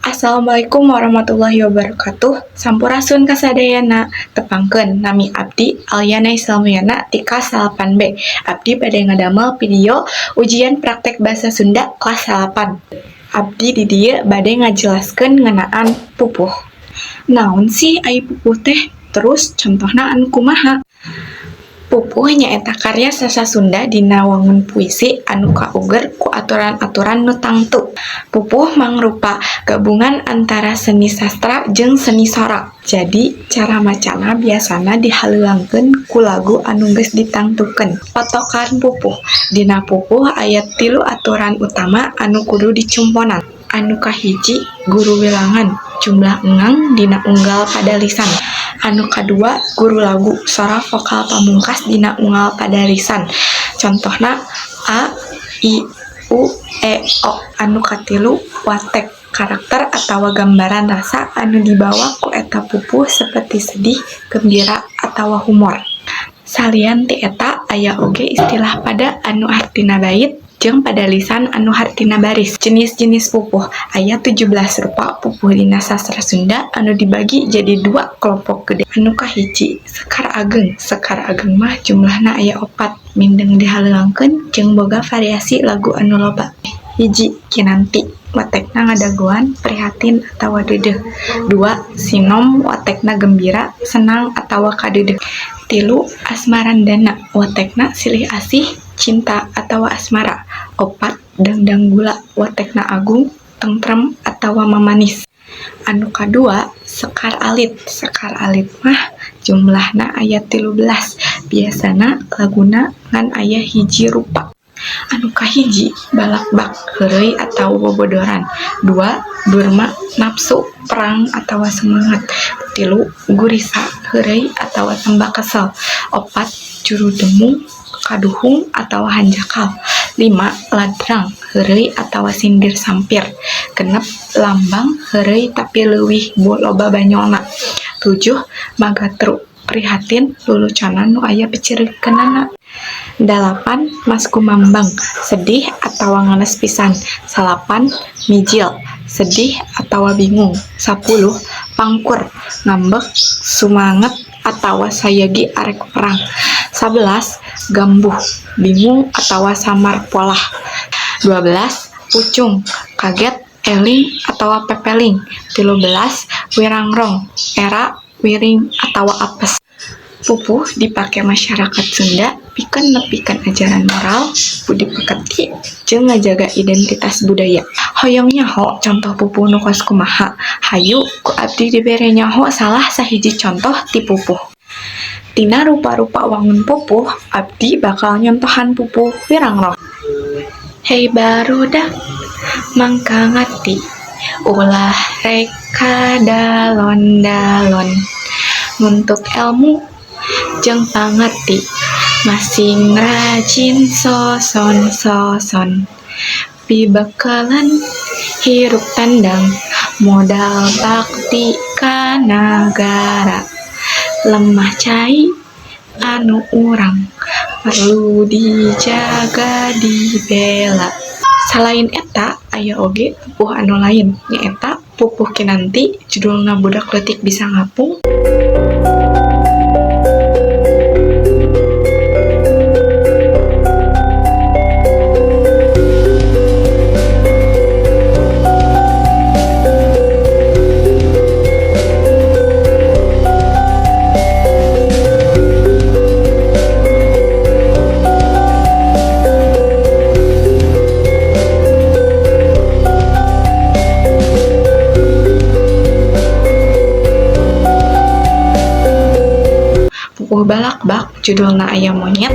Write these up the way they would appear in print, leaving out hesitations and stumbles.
Assalamualaikum warahmatullahi wabarakatuh. Sampurasun kasadayana. Tepangkeun nami abdi Alyana Islamuyana ti kelas 8B. Abdi bade ngadamel video ujian praktek bahasa Sunda kelas 8. Abdi di dieu bade ngajelaskeun ngeunaan pupuh. Naon sih ai pupuh teh? Terus contohna anu kumaha? Pupuh nyaeta karya sastra Sunda dina wangun puisi anu kauger ku aturan-aturan nu tangtu. Pupuh mangrupa gabungan antara seni sastra jeung seni sora. Jadi cara macana biasana dihaleuangkeun ku lagu anu geus ditangtukeun. Patokan pupuh. Dina pupuh aya 3 aturan utama anu kudu dicumponan. Anu kahiji guru wilangan, jumlah engang dina unggal padalisan. Anu kadua guru lagu, sora vokal pamungkas dina unggal padalisan. Contohna a, i, u, e, o. Anu katilu watek, karakter atawa gambaran rasa anu dibawa ku eta pupuh seperti sedih, gembira, atawa humor. Salian ti eta aya oge istilah pada anu hartina bait jeung padalisan anu hartina baris. Jenis-jenis pupuh aya 17 rupa pupuh dina sastra Sunda anu dibagi jadi 2 kelompok gede. Anu kahiji Sekar Ageng. Sekar Ageng mah jumlahna aya 4, mindeng dihaleuangkeun jeung boga variasi lagu anu loba. 1 Kinanti, watekna ngadagoan, prihatin atawa deudeuh. 2 Sinom, watekna gembira, senang atawa kadeudeuh. 3 Asmarandana, watekna silih asih, cinta atawa asmara. 4 Dangdanggula, watekna agung, tentrem atawa mamanis. Anu kadua Sekar Alit. Sekar Alit mah jumlahna aya 13, biasana laguna ngan aya 1 rupa. Anu kahiji Balakbak, heureuy atawa bobodoran. 2 Durma, nafsu, perang atawa semangat. 3 Gurisa, heureuy atawa tembak kesel. 4 Juru demung, kaduhung atawa hanjakal. 5 Ladrang, heureuy atawa sindir sampir. 6 Lambang, heureuy tapi leuwih loba banyolna. 7 Magatru, prihatin luluconan nu aya picirikeunana. 8 Maskumambang, sedih atawa ngenes pisan. 9 Mijil, sedih atawa bingung. 10 Pangkur, ngambek, sumanget atawa sayagi arek perang. 11 Gambuh, bingung atawa samar polah. 12 Pucung, kaget, eling atawa pepeling. 13 Wirangrong, era, wiring atawa apes. Pupuh dipake masyarakat Sunda pikeun nepikeun ajaran moral, budi pekerti, jeung ngajaga identitas budaya. Hoyong nyaho contoh pupuh nu kos kumaha? Hayu ku abdi dibere nyaho salah sahiji contoh ti pupuh. Tina rupa-rupa wangun pupuh, abdi bakal nyontohan pupuh Wirangroh. Hei barudak, mangka ngarti, ulah rek kadalon-dalon. Nuntut ilmu jeung pangerti, masing rajin soson-soson. Pibekalan hirup tandang, modal bakti ka nagara. Lemah cai anu urang, perlu dijaga dibela. Salain eta aya oge pupuh anu lain, nyaeta pupuh Kinanti judulna Budak Leutik Bisa Ngapung. Pupuh Balakbak judulna Ayam Monyet.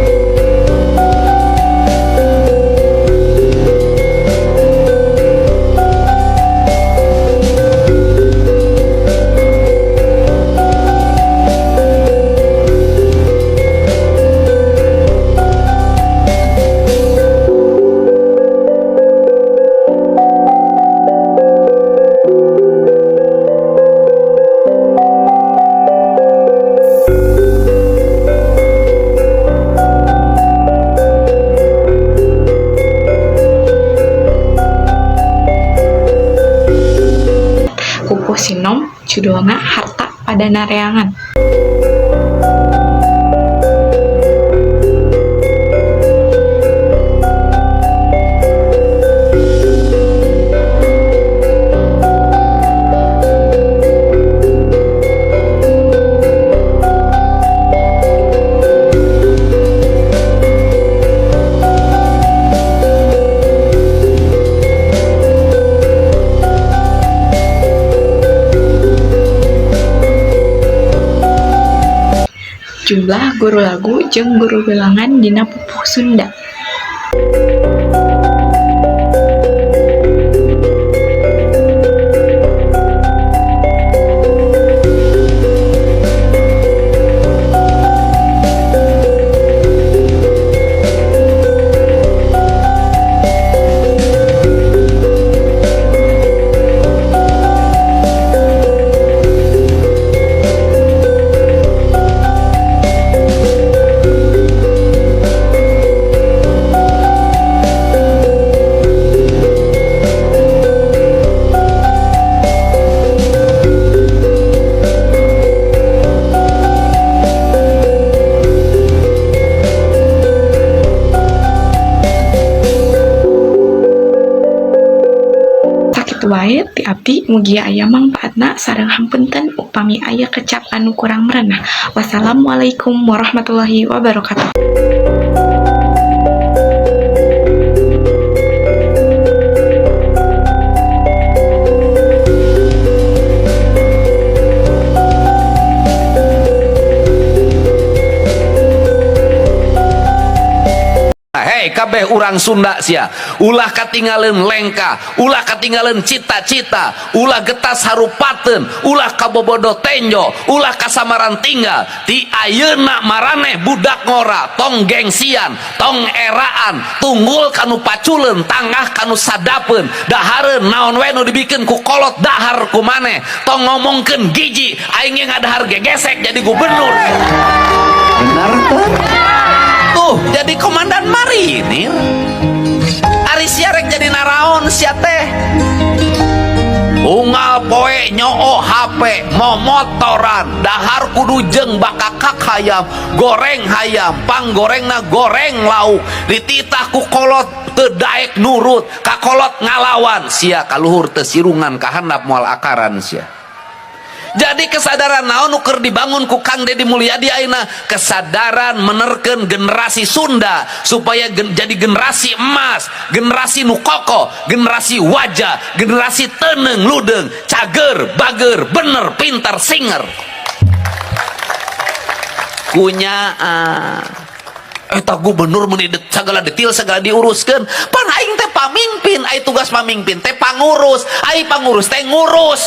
Pupuh Sinom, judulna Harta Pada Nareangan. Jumlah guru lagu jeung guru bilangan dina pupuh Sunda. Sakitu wae ti abdi, mugia aya mangpaatna sareng hapunten upami aya kecap anu kurang merenah. Wassalamualaikum warahmatullahi wabarakatuh. Hei kabeh urang Sunda sia, ulah katinggalin lengkah, ulah katinggalin cita-cita, ulah getas harupateun, ulah kabobodo tenjo, ulah kasamaran tinggal. Ti ayeuna maraneh budak ngora, tong gengsian, tong eraan, tunggul kanu paculeun, tangah kanu sadapeun, dahareun naon we nu dibikeun ku kolot dahar ku maneh, tong ngomongkeun giji, aing ge ngadahar gegesek jadi gubernur. Bener teu? Tuh, jadi komandan marinir. Ari sia rek jadi naraon sia teh? Unggal poe nyoo HP, momotoran, dahar kudu jeung bakakak hayam, goreng hayam, panggorengna goreng lauk, dititah ku kolot teu daek nurut, ka kolot ngalawan, sia kaluhur teu sirungan ka handap moal akaran sia. Jadi kesadaran naon nu keur dibangun ku Kang Dedi Mulyadi ayeuna, kesadaran menerkeun generasi Sunda supaya jadi generasi emas, generasi nu kokoh, generasi wajah, generasi teneng ludeng, cager, bager, bener, pintar, singer. Kunya eta gubernur meuni segala detail segala diuruskeun. Pan aing teh pamimpin, ai tugas pamimpin teh pangurus, ai pangurus teh ngurus.